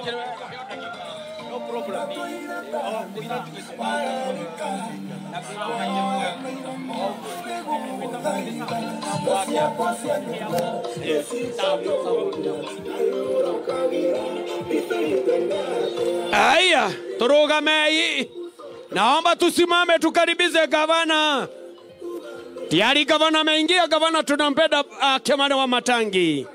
No problem. Aya, turugamei. Naomba tusimame tukaribize gavana. Tayari gavana ameingia, gavana tunampenda Kimani wa Matangi.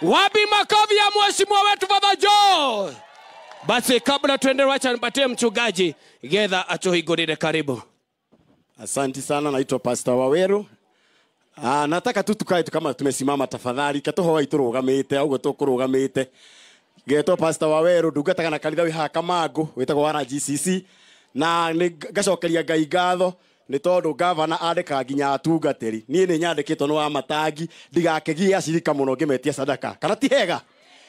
Wapi makofi ya mheshimiwa wetu Father George? Basi kabla tuende, wacha nipatie mchungaji Getha atuhingurire. Karibu. Asanti sana, naitwa Pastor Waweru. Nataka tu tukae tu kama tumesimama tafadhali, katuhoa iturugamite uguo tukurugamite. Getwo Pastor Waweru, ndungataga na kanitha wi haha Kamangu witagwo wa GCC, na nĩ ngacokeria Ngai ngatho nĩ tondũ gavana andĩkaga nginya atungatĩri. Niĩ nĩ nyandĩkĩtwo nĩ wa matangi ndigakegie acirika mũno ngĩmetia sadaka, kana ti hega?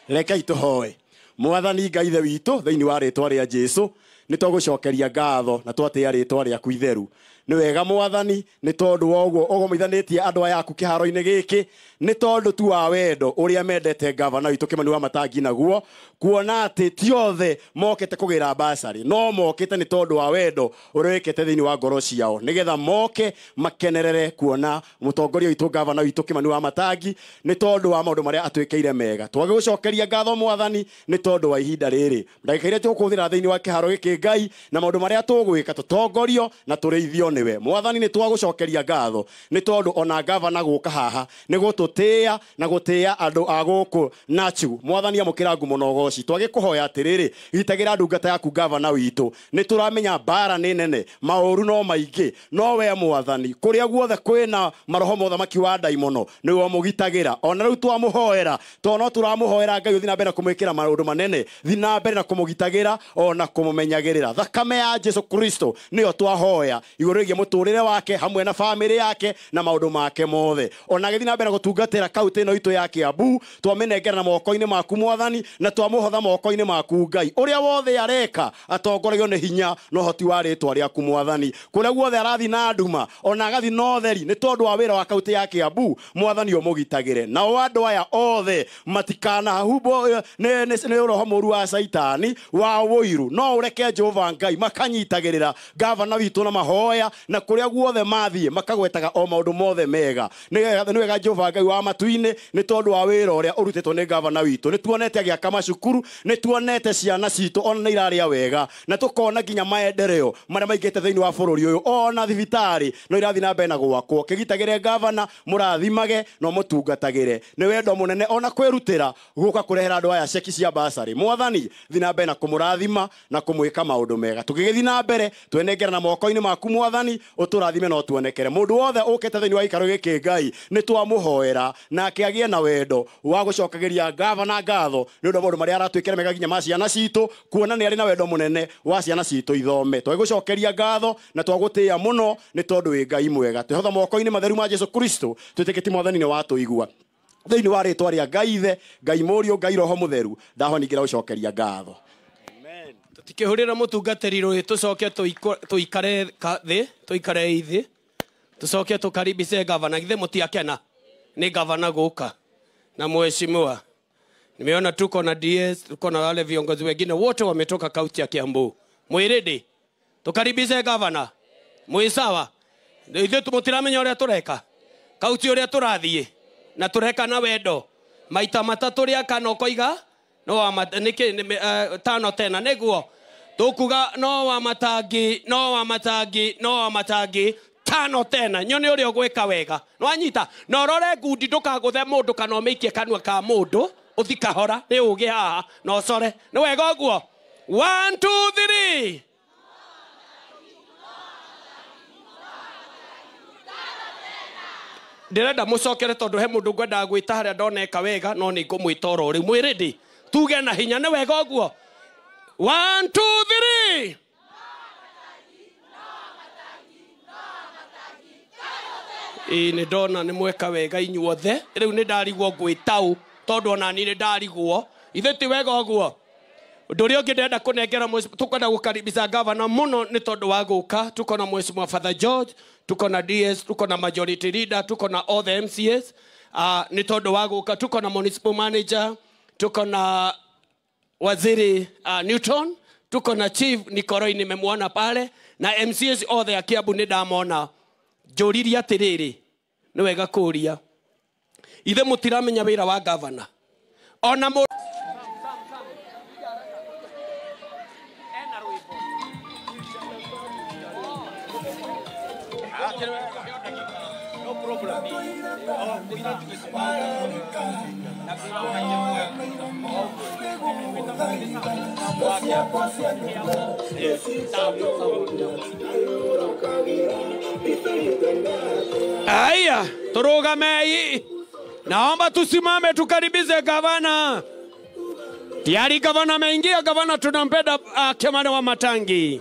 Rekei tũhoe. Mwathani Ngai Ithe witũ, thĩinĩ wa rĩtwa rĩa Jesũ nĩ twagũcokeria ngatho na twatĩĩa rĩtwa rĩaku itheru. Nĩ wega Mwathani, nĩ tondũ wa ũguo ũgomithanĩtie andũ aya aku kĩharo-inĩ gĩkĩ, nĩ tondũ tu wa wendo ũrĩa mendete gavana witũ Kĩmani wa Matangi naguo, kuona atĩ ti othe mokĩte kũgĩra basarĩ, no mokĩte nĩ tondũ wa wendo ũrĩa wĩkĩte thĩinĩ wa ngoro ciao, nĩgetha moke makenerere kuona mũtongoria witũ gavana witũ Kĩmani wa Matangi, nĩ tondũ wa maũndũ marĩa atwĩkĩire mega. Twagĩgũcokeria ngatho Mwathani nĩ tondũ wa ihinda rĩrĩ, ndagĩka iria tũkũhũthĩra thĩinĩ wa kĩharo gĩkĩ Ngai, na maũndũ marĩa tũgwĩka tũtongorio na tũrĩithio nĩwe. Mwathani nĩ twagũcokeria ngatho nĩ tondũ ona gavana gũka haha nĩ gũtũtĩĩa na gũtĩĩa andũ a gũkũ Nachu. Mwathani amũkĩra ngumo na ũgoci. Twagĩkũhoya atĩrĩrĩ, gitagĩra ndungata yaku gavana witũ. Nĩ tũramenya mbara nĩ nene, maũru no maingĩ, no we Mwathani kũrĩa guothe kwĩna maroho mothamaki wa ndaimono nĩwe ũmũgitagĩra. Ona rĩu twamũhoera, tondũ no tũramũhoera Ngai ũthiĩ na mbere na kũmwĩkĩra maũndũ manene, thiĩ na mbere na kũmũgitagĩra ona kũmũmenyagĩrĩra. Thakame ya Jesu Kristo nĩyo twahoya igũrũ rĩgiĩ mũtũrĩre wake hamwe na famĩlĩ yake na maũndũ make mothe. Ona agĩthiĩ na mbere na gũtungatĩra kaunti ĩno itũ ya Kiambu, twamĩnengera na moko-inĩ maku Mwathani, na twamũhotha moko-inĩ maku Ngai. Ũrĩa wothe areka atongoragio nĩ hinya na ũhoti wa rĩtwa rĩaku Mwathani. Kũrĩa guothe arathiĩ na nduma ona agathiĩ na ũtheri nĩ tondũ wa wĩra wa kaunti ya Kiambu, Mwathani ũmũgitagĩre. Nao andũ aya othe matikanahumbwo nĩ roho mũũru wa Caitani wa ũiru, no ũreke Jehova Ngai makanyitagĩrĩra gavana witũ na mahoya, na kũrĩa guothe mathiĩ makagwetaga o maũndũ mothe mega. Nĩ wega Jehova Ngai wa matu-inĩ nĩ tondũ wa wĩra ũrĩa ũrutĩtwo nĩ gavana witũ. Nĩ tuonete agĩaka macukuru, nĩ tuonete ciana citũ ona nĩ irarĩa wega, na tũkona nginya maendeleo marĩa maingĩte thĩinĩ wa bũrũri ũyũ, ona thibitarĩ no irathiĩ na mbere na gwakwo. Kĩgitagĩre gavana, mũrathimage na ũmũtungatagĩre. Nĩ wendo mũnene ona kwĩrutĩra gũka kũrehera andũ aya ceki cia basarĩ. Mwathani thiĩ na mbere na kũmũrathima na kũmwĩka maũndũ mega. Tũgĩgĩthiĩ na mbere twenengera na moko-inĩ maku Mwathani, ũtũrathime na ũtuonekere. Mũndũ wothe ũkĩte thĩinĩ wa gĩikaro gĩkĩ Ngai nĩ twamũhoera nake agĩe na wendo wa gũcokagĩria gavana ngatho nĩ ũndũ wa maũndũ marĩa aratwĩkĩra mega nginya ma ciana citũ, kuona nĩ arĩ na wendo mũnene wa ciana citũ ithome. Twagĩgũcokeria ngatho na twagũtĩĩa mũno nĩ tondũ wĩ Ngai mwega. Twĩhotha moko-inĩ matheru ma Jesu Kristo, twĩtĩkĩtie Mwathani nĩ watũigua. Thĩinĩ wa rĩtwa rĩa Ngai Ithe, Ngai Mũriũ, Ngai Roho Mũtheru, ndahoningĩra gũcokeria ngatho. Tũtikĩhũrĩra mũtungatĩri rũĩ, tũcoke tũikare thĩ, tũikare ithĩ, tũcoke tũkaribice gavana. Githĩ mũtiakena nĩ gavana gũka na mheshimiwa? Nimeona tuko na DS, tuko na wale viongozi wengine wote wametoka kaunti ya Kiambu. Mwĩ Tukaribishe gavana. Mwĩ sawa? Ithuĩ mũtiramenya ũrĩa tũreka, kaunti ũrĩa tũrathiĩ na tũreka na wendo. Maita matatũ rĩa kana ũkoiga no wa nĩkĩ tano tena nĩguo tũkuga no wa Matangi, no wa Matangi, no wa Matangi tano tena. Nyone ũrĩa ũgwĩka wega. Nĩwanyita? Na ũrore ngundi ndũkagũthe mũndũ kana ũmĩikie kanua ka mũndũ, ũthi kahora nĩ ũgĩ haha na ũcore. Nĩ wega ũguo? 1 2 3. Ndĩrenda mũcokere tondũ he mũndũ ngwendaga gwĩta harĩa ndoneka wega, no nĩ ngũmwĩta oro rĩu. Mwĩ ready? Tuge na hinya. Nĩ wega ũguo? 1 2 3. Ĩĩ nĩ ndona nĩ mweka wega inyuothe. Rĩu nĩ ndarigwo ngwĩta ũ tondũ ona niĩ nĩ ndarigwo. Ithe ti wega ũguo? Ũndũ ũrĩa ũngĩ ndĩrenda kũnengera, tũkwenda gũkaribisha gavana mũno nĩ tondũ wa gũka. Tuko na mheshimiwa Father George, tuko na DS, tuko na majority leader, tuko na all the MCAs nĩ tondũ wa gũka. Tuko na municipal manager, tuko na waziri Newton, tuko na chief Nikoroi nimemwona pale, na MCAs othe a Kiambu nĩ ndamona. Njũririe atĩrĩrĩ, nĩ wega kũria, ithe mũtiramenya wĩra wa gavana ona mũ Aya, turugamei. Naomba tusimame tukaribize gavana. Tayari gavana ameingia, gavana tunampenda Kimani wa Matangi.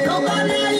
Nobody.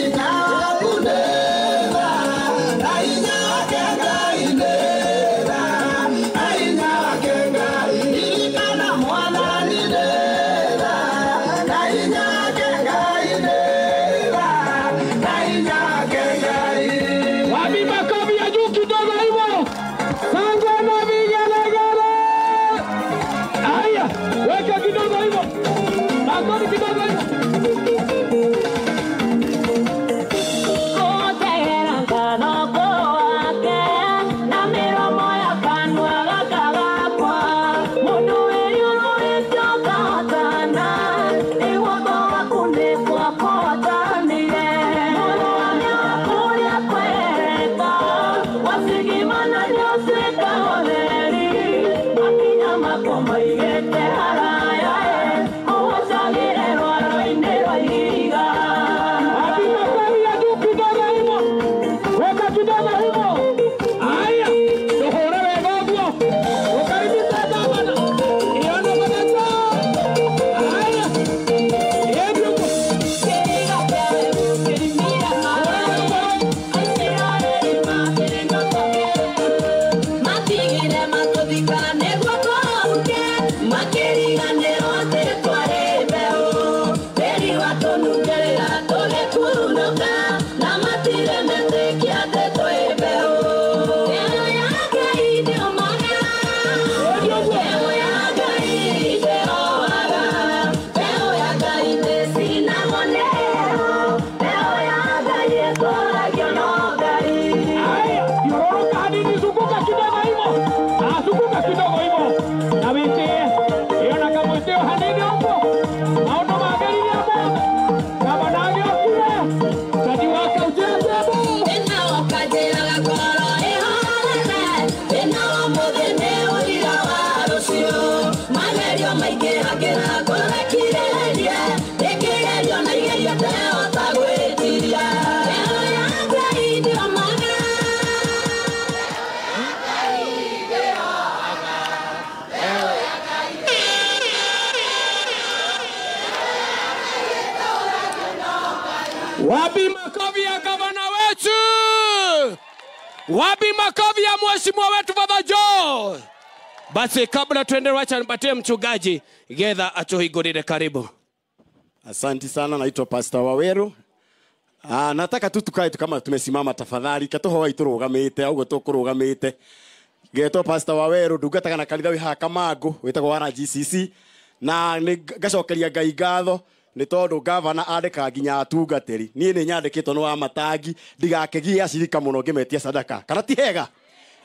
Wapi makofi ya gavana wetu? Wapi makofi ya mheshimiwa wetu Father Joe? Basi kabla tuende, wacha nipatie mchungaji Getha atuhingurire. Karibu. Asanti sana, naitwa Pastor Waweru. Nataka tu tukae tu kama tumesimama tafadhali, katuhoa tũrũgamĩte ũguo tũkũrũgamĩte. Ngetwo Pastor Waweru, ndungataga na kanitha wĩ haha Kamangu wĩtagwo wa RGCC, na nĩ ngacokeria Ngai ngatho nĩ tondũ gavana andĩkaga nginya atungatĩri. Niĩ nĩ nyandĩkĩtwo nĩ wa matangi ndigakĩgie acirika mũno ngĩmetia sadaka, kana ti hega?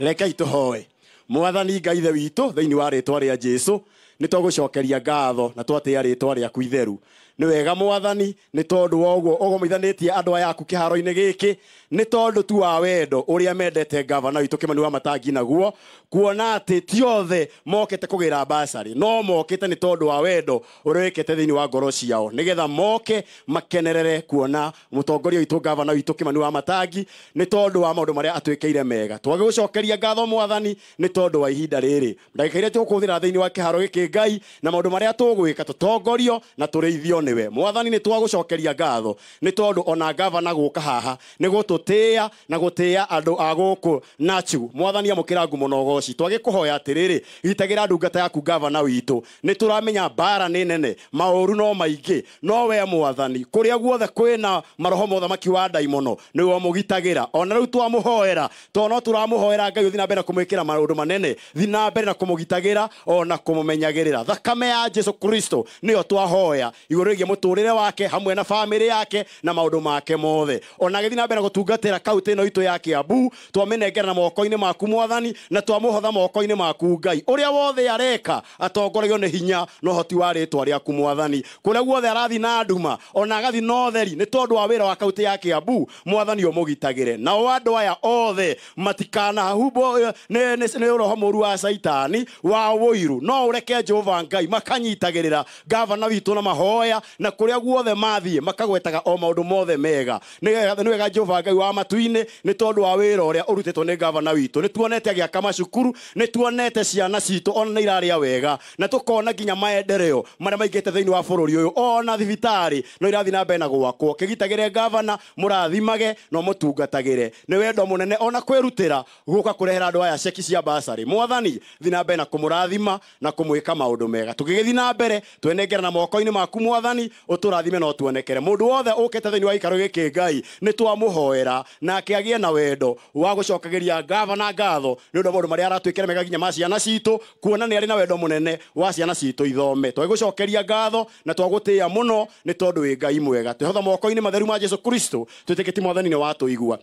Rekei tũhoe. Mwathani Ngai ithe witũ, thĩinĩ wa rĩtwa rĩa Jesu nĩ twagũcokeria ngatho na twatĩĩa rĩtwa rĩaku itheru. Nĩ wega Mwathani, nĩ tondũ wa ũguo ũgomithanĩtie andũ aya aku kĩharo-inĩ gĩkĩ, nĩ tondũ tu wa wendo ũrĩa mendete gavana witũ Kĩmani wa Matangi naguo, kuona atĩ ti othe mokĩte kũgĩra basarĩ, no mokĩte nĩ tondũ wa wendo ũrĩa wĩkĩte thĩinĩ wa ngoro ciao, nĩgetha moke makenerere kuona mũtongoria witũ gavana witũ Kĩmani wa Matangi, nĩ tondũ wa maũndũ marĩa atwĩkĩire mega. Twagĩgũcokeria ngatho Mwathani nĩ tondũ wa ihinda rĩrĩ, ndagĩka iria tũkũhũthĩra thĩinĩ wa kĩharo gĩkĩ Ngai, na maũndũ marĩa tũgwĩka tũtongorio na tũrĩithio nĩwe. Mwathani nĩ twagũcokeria ngatho nĩ tondũ ona gavana gũka haha nĩ gũtũtĩĩa na gũtĩĩa andũ a gũkũ Nachu. Mwathani amũkĩra ngumo na ũgoci. Twagĩkũhoya atĩrĩrĩ, gitagĩra ndungata yaku gavana witũ. Nĩ tũramenya mbara nĩ nene, maũru no maingĩ, no we Mwathani kũrĩa guothe kwĩna maroho mothamaki wa ndaimono nĩwe ũmũgitagĩra. Ona rĩu twamũhoera, tondũ no tũramũhoera Ngai ũthiĩ na mbere na kũmwĩkĩra maũndũ manene, thiĩ na mbere na kũmũgitagĩra ona kũmũmenyagĩrĩra. Thakame ya Jesu Kristo nĩyo twahoya igũrũ rĩgiĩ mũtũrĩre wake hamwe na famĩlĩ yake na maũndũ make mothe. Ona agĩthiĩ na mbere na gũtungatĩra kaunti ĩno itũ ya Kiambu, twamĩnengera na moko-inĩ maku Mwathani, na twamũhotha moko-inĩ maku Ngai. Ũrĩa wothe areka atongoragio nĩ hinya na ũhoti wa rĩtwa rĩaku Mwathani. Kũrĩa guothe arathiĩ na nduma ona agathiĩ na ũtheri nĩ tondũ wa wĩra wa kaunti ya Kiambu, Mwathani ũmũgitagĩre. Nao andũ aya othe matikanahumbwo nĩ roho mũũru wa Caitani wa ũiru, no ũreke Jehova Ngai makanyitagĩrĩra gavana witũ na mahoya, na kũrĩa guothe mathiĩ makagwetaga o maũndũ mothe mega. Nĩ wega Jehova Ngai wa matu-inĩ nĩ tondũ wa wĩra ũrĩa ũrutĩtwo nĩ gavana witũ. Nĩ tuonete agĩaka macukuru, nĩ tuonete ciana citũ ona nĩ irarĩa wega, na tũkona nginya maendeleo marĩa maingĩte thĩinĩ wa bũrũri ũyũ, ona thibitarĩ no irathiĩ na mbere na gwakwo. Kĩgitagĩre gavana, mũrathimage na ũmũtungatagĩre. Nĩ wendo mũnene ona kwĩrutĩra gũka kũrehera andũ aya ceki cia basarĩ. Mwathani thiĩ na mbere na kũmũrathima na kũmwĩka maũndũ mega. Tũgĩgĩthiĩ na mbere twenengera na moko-inĩ maku Mwathani, ũtũrathime na ũtuonekere. Mũndũ wothe ũkĩte thĩinĩ wa gĩikaro gĩkĩ Ngai nĩ twamũhoera nake agĩe na wendo wa gũcokagĩria gavana ngatho nĩ ũndũ wa maũndũ marĩa aratwĩkĩra mega nginya ma ciana citũ, kuona nĩ arĩ na wendo mũnene wa ciana citũ ithome. Twagĩgũcokeria ngatho na twagũtĩĩa mũno nĩ tondũ wĩ Ngai mwega. Twĩhotha moko-inĩ matheru ma Jesu Kristo, twĩtĩkĩtie Mwathani nĩ watũigua.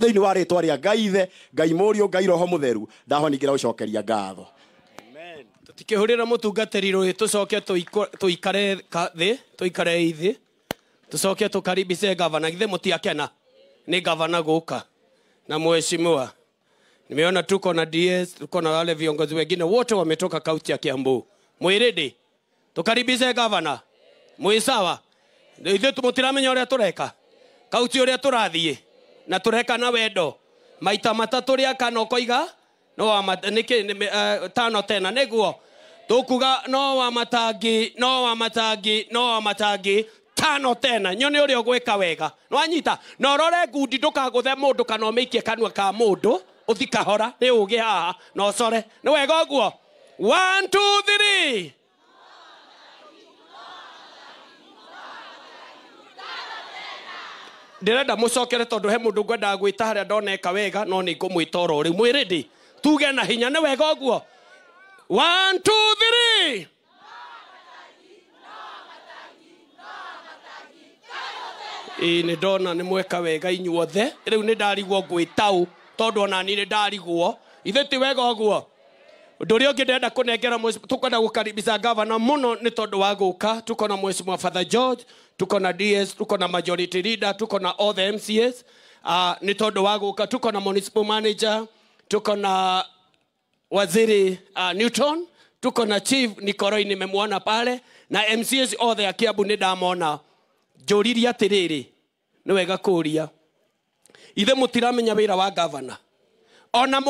Thĩinĩ wa rĩtwa rĩa Ngai Ithe, Ngai Mũriũ, Ngai Roho Mũtheru, ndahoningĩra gũcokeria ngatho. Tũtikĩhũrĩra mũtungatĩri rũĩ tũcoke tũikare thĩ, tũikare thĩ, tũcoke tũkaribice gavana. Githĩ mũtiakena nĩ gavana gũka na mheshimiwa? Nimeona tuko na DS, tuko na wale viongozi wengine wote wametoka kaunti ya Kiambu. Mwĩrĩndĩ tũkaribice gavana? Mwĩ sawa? Ithuĩ mũtiramenya ũrĩa tũreka kaunti, ũrĩa tũrathiĩ na tũreka na wendo maita matatũ rĩa kana ũkoiga no wa nĩkĩ tano tena nĩguo tũkuga no wa Matangi, no wa Matangi, no wa Matangi tano tena. Nyone ũrĩa ũgwĩka wega nĩwanyita, na ũrore ngundi ndũkagũthe mũndũ kana ũmĩikie kanua ka mũndũ, ũthi kahora nĩ ũgĩ haha na ũcore. Nĩ wega ũguo? 1 2 3. Ndĩrenda mũcokere tondũ he mũndũ ngwendaga gwĩta harĩa ndoneka wega, no nĩ ngũmwĩta oro rĩu. Mwĩrĩndĩ tuge na hinya, nĩ wega ũguo? 1 2 3. Ĩĩ nĩ ndona nĩ mweka wega inyuothe. Rĩu nĩ ndarigwo ngwĩta ũ, tondũ ona niĩ nĩ ndarigwo. Ithe ti wega ũguo? Ũndũ ũrĩa ũngĩ ndĩrenda kũnengera, tũkwenda gũkaribisha gavana mũno nĩ tondũ wa gũka. Tuko na mheshimiwa Father George, tuko na DS, tuko na majority leader, tuko na all the MCAs nĩ tondũ wa gũka. Tuko na municipal manager, tuko na waziri Newton, tuko na chief Nikoroi nimemwona pale, na MCAs othe a Kiambu nĩ ndamona. Njũririe atĩrĩrĩ, nĩ wega kũũria, ithe mũtiramenya wĩra wa gavana ona